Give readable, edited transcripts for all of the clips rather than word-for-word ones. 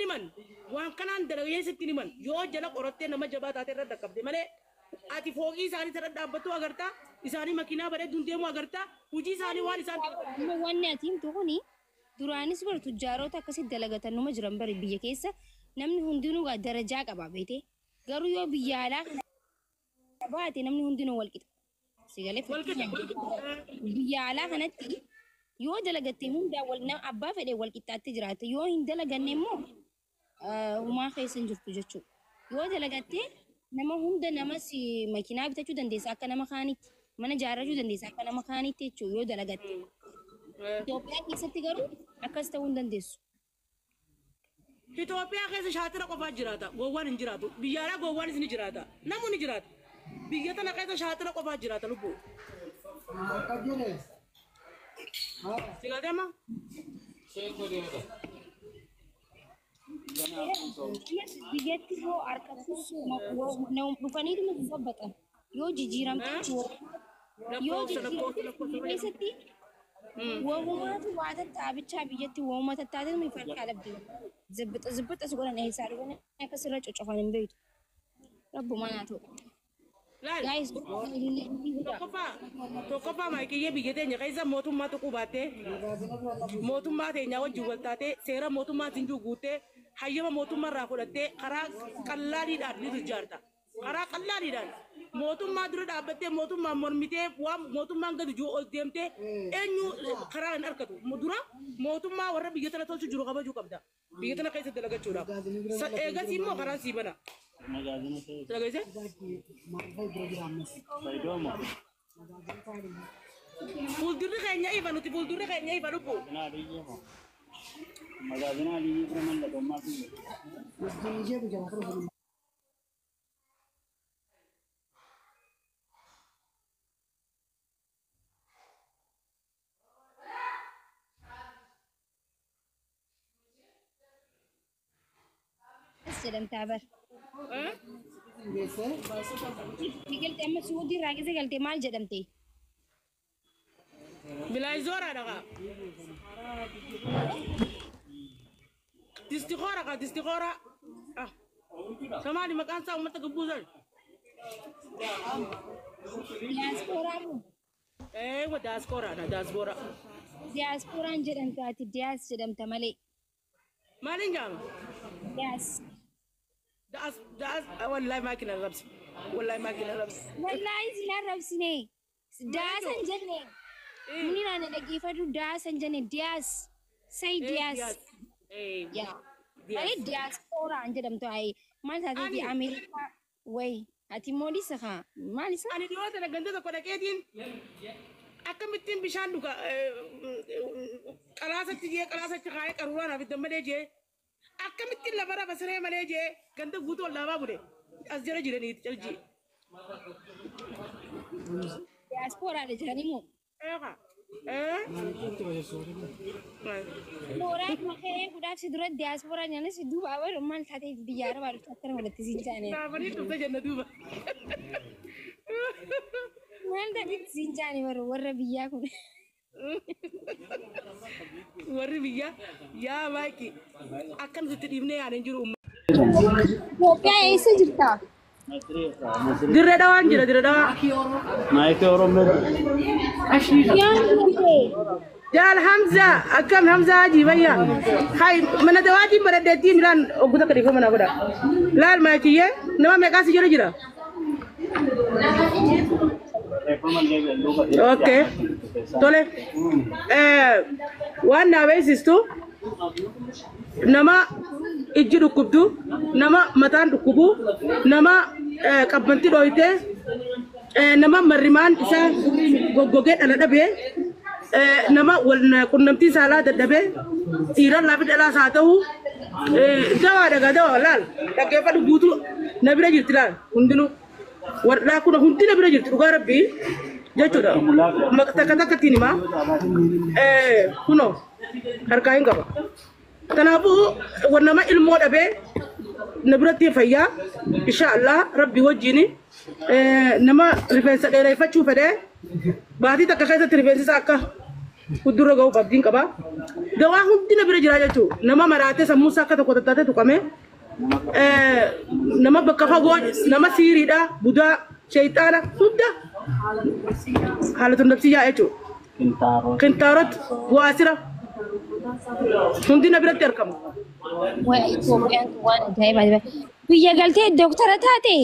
himan. Waan kanaan dalagee sitti himan. Yoo jala qorattee nama jabaa taate irra dhaqqabde malee ati fooqii isaanii irra dhaabbattu agartaa, isaanii makiinaa bareedduun deemu agartaa, hojii isaanii waan isaan Amma wanni ati himtu kuni duraanis bara tujjaaroota akkasitti dalagatan numa jiran bari biyya keessa namni hundinuu gaa darajaa qaba beete. Garuu yoo biyya alaa kana baate namni hundinuu wal qixa. Si galee walqixa. Biyya alaa kanatti yoo dalagatte hundaa wal nama abbaa fedhe wal qixxaatti jiraata. Yoo hin dalaganne immoo humaa keessa hin jirtu jechuudha. Yoo dalagatte nama hunda nama si makiinaa bitachuu dandeessa akka nama kaanitti, mana ijaarrachuu dandeessa akka nama kaanitti jechuudha yoo dalagatte. Itoophiyaa keessatti garuu akkas ta'uu hin dandeessu. Itoophiyaa keessa shaatira qofaa jiraata. Gowwaan hin jiraatu. Biyya alaa gowwaanis ni jiraata. Namni ni jiraata. Biyya tana keessa shaatira qofaa jiraata lubbuu. Si galtee amma? Biyyatti yoo harkattus dhufaniituma si sabbatan yoo jijjiiramte yoo Lakkoofsa lakkoofsa jijjiiramte lakkoofsa biyya keessatti wahumaatu waa tattaabichaa biyyatti wahuma tattaatee mi farkaa dhabde zibbixa zibbixa si godhan eessaa dhufan akkasirra coccofan hin beektu. Rabbumaan haa ta'u. Laal. Gaayis Tokkoffaa tokkoffaa maayikiyyee biyya teenya keessa mootummaa tuquu baattee mootummaa teenya wajjin wal taatee seera mootummaatiin jiru guuttee hayyama mootummaa irraa fudhattee karaa qallaaliidhaan ni ijaarta. Karaa qallaaliidhaan mootummaa dura dhaabbattee mootummaan mormitee waan mootummaan gadi jiru ol deemtee eenyu karaa hin argatu. Dura mootummaa warra biyya tana tolchu jiru kabajuu qabda. Biyya tana keessa dalagachuudhaaf. Eegasii immoo karaan sii bana. Dhageessee? Fuuldurri keenya ifa nuti fuuldurri keenya ifa lubbu. Jedhamtaa bar. Galte amma suudii irraa keessa galte maal jedhamte? Bilaayizoora dhaqa. Distikoora qa distikoora. Samaali maqaan isaa uummata gabbuusan. Diyaaspooraa moo? Eewa daaskooraadha daaskoora. Diyaaspooraan jedhamta ati diyaas jedhamta malee. Maaliin jaama? Diyaas. Daas daas wallahi maakina rabsi. Wallahi maakina rabsi. Wallaahi sin arrabsine. Daasan jenne. Muni na dhaggeeffadhu daasan jenne diyaas. Say diyaas. Yaa. Malee diyaaspooraan jedhamtu ayi maal taateeti Ani- Ameerikaa wayi ati moolisa haa maal isa? Ani dhiyoo tana ganda tokko dhaqeetiin akkamittiin bishaan dhuga qalaasatti jee qalaasatti kaayee qaruuraa naaf itti malee jee akkamittiin lafa rafa siree malee jee ganda guutuu ol laafaa bule as jala jiranii calji. Diyaaspooraadha jedhanii moo? Eeqa. Ee. Mooraa makee gudhaaf si dura diyaaspooraa jedhanis duuba abaru maal taateeti biyya arabaa dhufte akkana walitti siin jaane. Naafanii dhufte jenna duuba. Maal taateeti siin jaane warra warra biyyaa kun. Warri biyyaa yaa maaki akka nuti itti dhiibnee yaadeen jiru uummata. Itoophiyaa eessa jirta? Dirree dhawaan jira dirree dhawaa. Yaa Jaal Hamza akkam Hamza Haji bayya. Hay mana dawaatiin baradheettii milaan oggu takka dhiifama naa godha. Laal maakiyyee nama meeqaa si jala jira? Okay. Tole. Waan naa beeksistu nama ijji dhukkubdu, nama mataan dhukkubu, nama qabbanti dhooyte, nama marrimaan isaa goggogee dhala dhabee, nama wal qunnamtii saalaa dadhabee, dhiiran laafi dhalaas haa ta'u, dawaadha gaa dawaa laal dhaggeeffadhu guutuu na bira jirti laal hundinuu. Warraa kun hundi na bira jirti dhugaa rabbii jechuudha. Takka takkattiin himaa. Kunoo harkaa hin qaba. Kanaafuu nama ilmoo dhabee na biratti fayyaa insha Allah rabbi wajjin nama rifeensa dheereffachuu fedhee baatii takka keessatti rifeensi isaa akka Fuuldura ga'uuf abdiin qaba. Dawaa hundi na bira jira jechuudha. Nama maraatee sammuu isaa akka tokko tattaatee tuqame. Nama bakka fagoo nama siiriidha budaa shayxaana hunda haala tundabsiyyaa jechuudha. Kintaarot waasira hundi na biratti argama. Waa Itoophiyaan waan ajaa'ibaa. Biyya galtee dooktara taate.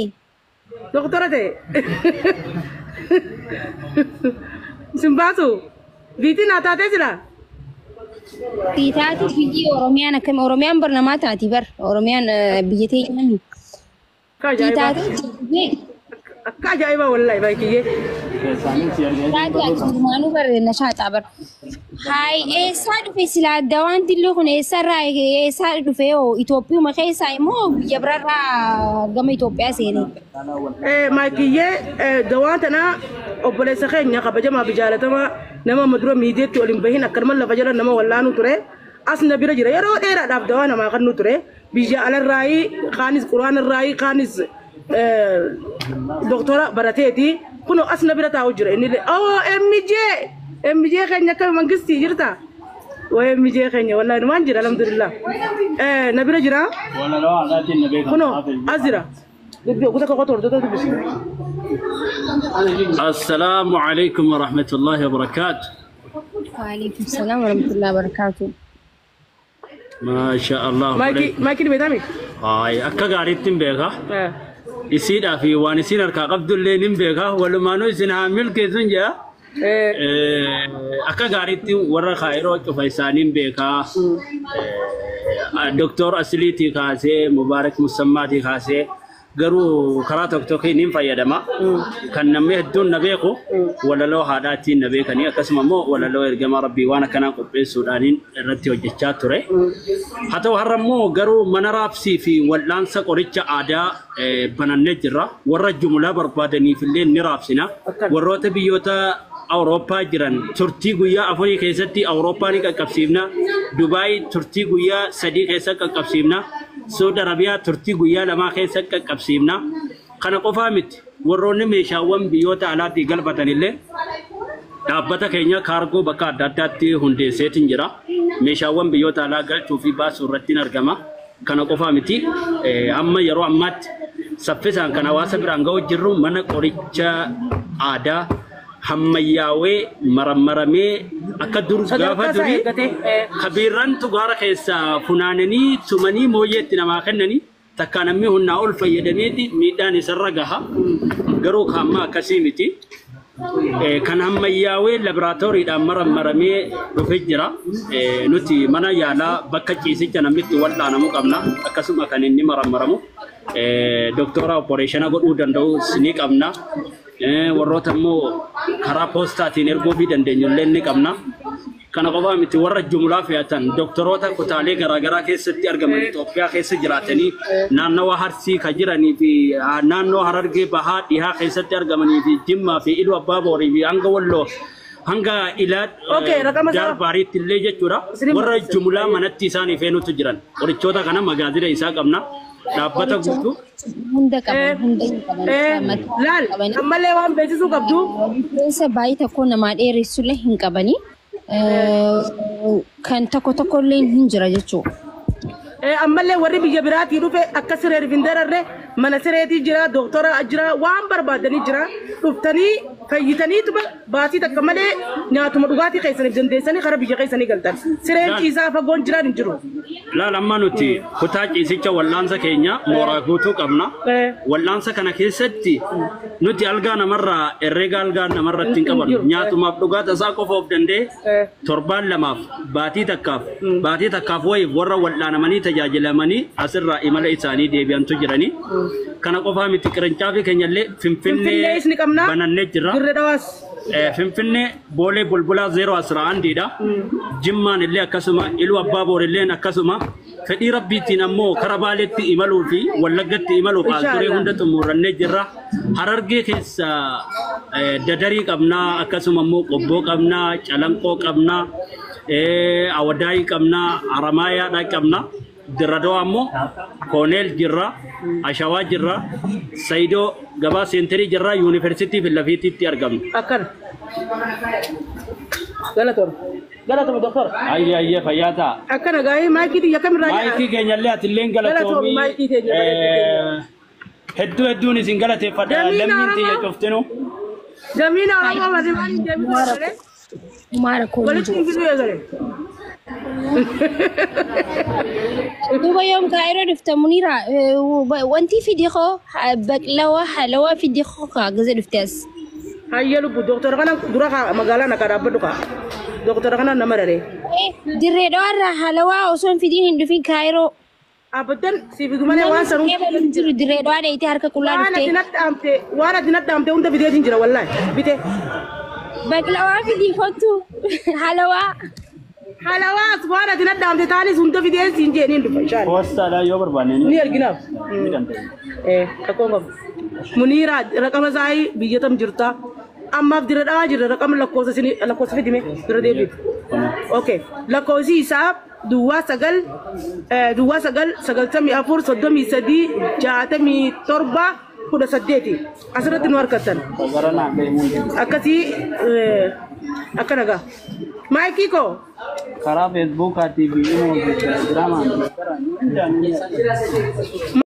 Doktora ta'e. Sin baasu biitiin haa taatee jira. Taate biyyi Oromiyaan akkami Oromiyaan bar namaa taati bar Oromiyaan biyya teenya. Akka ajaa'ibaa. Taate Akka ajaa'ibaa wallaahi baay'ee. Taate ati durmaanuu bar nashaaxaa bar. Haay eessaa dhufe silaa dawaan dilloo kun eessarraa eessaa dhufe hoo Itoophiyuma keessaa immoo biyya biraarraa gama Itoophiyaa seene. Maakiyyee dawaan tanaa obboleessa keenya kabajamaa fi jaalatamaa nama amma dura miidiyaatti ol hin bahin akkanuma lafa jala nama wallaanuu ture. As na bira jira yeroo dheeraadhaaf dawaa namaa kennu ture. Biyya alarraayii kaanis quraanarraayii kaanis doktora barateeti. Kunoo as na bira taa'u jira inni illee. Oo MJ MJ keenya akka mangistii jirta. Waa MJ keenya wallaahi numaan jira alhamdulillah. Na bira jira. Kunoo as jira. Dubbi kuta kakoo hordoftoota dubbisi. السلام عليكم ورحمة الله وبركاته. Waalaikum salaam warahmatullahi wabarakatuh. ما شاء الله. Maayikii maayikii beektaa هاي أكا غاريتين بيغا isiidhaa fi waan isiin harkaa qabdullee nin beeka walumaanuu isin haa milkeessun jea. Akka gaariitti warra kaayiroo cufa isaaniin beekaa. Doktor Asiliitii kaasee Mubaarak Musammaatii kaasee garuu karaa tokko tokkoon nin fayyadama. Kan namni hedduun na beeku walaloo haadhaatiin na beekanii akkasuma immoo walaloo ergamaa rabbii waan akkanaa qopheessuudhaaniin irratti hojjechaa ture. Haa ta'u har'a immoo garuu mana raabsii fi wal'aansa qoricha aadaa banannee jirra. Warra jumlaa barbaadaniif illee ni raabsina. Warroota biyyoota Awurooppaa jiran turtii guyyaa 4 keessatti Awurooppaa ni qaqqabsiifna. Dubaay turtii guyyaa 3 keessa qaqqabsiifna. Saudi Arabiyaa turtii guyyaa 2 keessa qaqqabsiifna. Kana qofaa miti warroonni meeshaawwan biyyoota alaatii galfatan illee dhaabbata keenya kaargoo bakka adda addaatti hundeesseetiin jira. Meeshaawwan biyyoota alaa galchuu fi baasuu irratti argama. Kana qofaa miti amma yeroo ammaatti saffisaan kan hawaasa biraan ga'u jirru mana qoricha aadaa hammayyaawee marammaramee akka dur gaafa durii kabiirrantu gaara keessaa funaananii tumanii mooyyeetti namaa kennanii takka namni humnaa ol fayyadameeti miidhaan isarra gaha. Garuu kaamma akkasii miti. Kan hammayyaawee laboraatooriidhaan marammaramee dhufee jira. Nuti mana yaalaa bakka ciisicha namni itti wal'aanamu qabna. Akkasuma kan inni marammaramu doktora opereeshina godhuu danda'u ni qabna. Warroota immoo karaa poostaatiin erguu fi dandeenyu illee ni qabna. Kana qofaa miti warra jumlaa fe'atan doktoroota kutaalee garaagaraa keessatti argaman Itoophiyaa keessa jiraatanii naannawa Arsii kan jiranii fi naannoo Harargee Bahaa dhihaa keessatti argamanii fi Jimmaa fi Iluu Abbaa Boorii fi hanga Walloo hanga Ilaa Darbaariitti illee jechuudha. Warra jumlaa manatti isaanii feenutu jiran. Qorichoota kana magaazina isaa qabna. Dhaabbata guutuu Hunda qaban hunda hin qaban. Laal ammallee waan beeksisuu qabdu. Rifeensa baay'ee tokko namaa dheeressullee hin qabanii. Kan tokko tokko illee hin jira jechuudha. Ammallee warri biyya biraatii dhufe akka siree hin dararre mana sireetii jira doktora jira waan barbaadanii jira dhuftanii fayyitaniituma baasii takka malee nyaatuma dhugaatii keessaniif dandeessanii karaa biyya keessanii galtan. Sireen ciisaa fagoon jiraan hin jiru. Laal amma nuti kutaa ciisicha wal'aansa keenya mooraa guutuu qabna. Wal'aansa kana keessatti nuti algaa namarraa herreega algaa namarratti hin qabannu. Nyaatumaaf dhugaata isaa qofa of danda'e torbaan 2 baatii takkaaf wayiif warra wal'aanamanii tajaajilamanii asirraa imala isaanii deebi'antu jiranii. Kana qofaa miti qirincaafi keenyallee Finfinnee banannee jirra. Finfinnee Boolee Bulbulaa 011 dha. Jimmaan illee akkasuma Iluu Abbaa Boor illee akkasuma fedhii rabbiitiin ammoo kara Baaleetti imaluu fi Wallaggatti imaluuf as duree hunda xumurannee jirra. Harargee keessa Dadarii qabnaa akkasuma immoo Qobboo qabnaa Calanqoo qabnaa Awadaayii qabnaa Haramaayaadhaa qabnaa. Dirradoo ammoo Kooneel jirra, Ashawaa jirra, Sayidoo gabaa seenterii jirra, yuunivarsiitii fi lafiitiitti argamna. Akkana. Galatoom. Galatoom doktor. Ayya ayya fayyaa ta'a. Akkana gaa'ee maayikii xiyya kamirraa Maayikii keenyallee atilleen Galatoomii galatoomii. maayikii teenya, bareedduu Hedduu hedduun isin galateeffadha. Damiin Lammiin xiyya Oromoo. cuftinu. Damiin Oromoo marrimaan hin deebisu eegale. Humaa rakkoon hin Walitti jiru. hin fiduu eegale. Duuba yoom kaayiroo dhufte Muniira wanti fidi koo baqlawaa halawaa fidi koo kaa gaze dhufte as. Hayya lubbu doktora kana dura kaa magaalaa na dhaabbadhu kaa. Doktora kana nama raree. Dirree dhawaarraa halawaa osoo hin fidiin hin dhufin kaayiroo. Abaddan si fidu malee waan sanuu. Namni hin jiru dirree dhawaa dheeyitee harka qullaa Waan ati dhuftee. natti dhaamte waan ati natti dhaamte hunda biteetiin jira wallaahi bite. Baqlawaa fidii kottu halawaa. Halawaas waan ati natti dhaamte taanis hunda fideen siin jeeniin dhufa inshaalla. Poostaadhaan yoo barbaanne Ni arginaaf. ni dandeenya. Rakkoon qabu. Muniira raqama zaayii biyya tam jirta. Ammaaf dira dhawaa jira raqama lakkoofsa isinii lakkoofsa fidime dira deebiif. Okay. Lakkoofsi isaa duwwaa 9 duwwaa 9 94 33 67 18 asirratti nu harkattan. Gara naa deemuun jiru. Akkasii akka nagaa. Maayikii koo Karaa feesbuukaatii fi immoo telegiraamaan.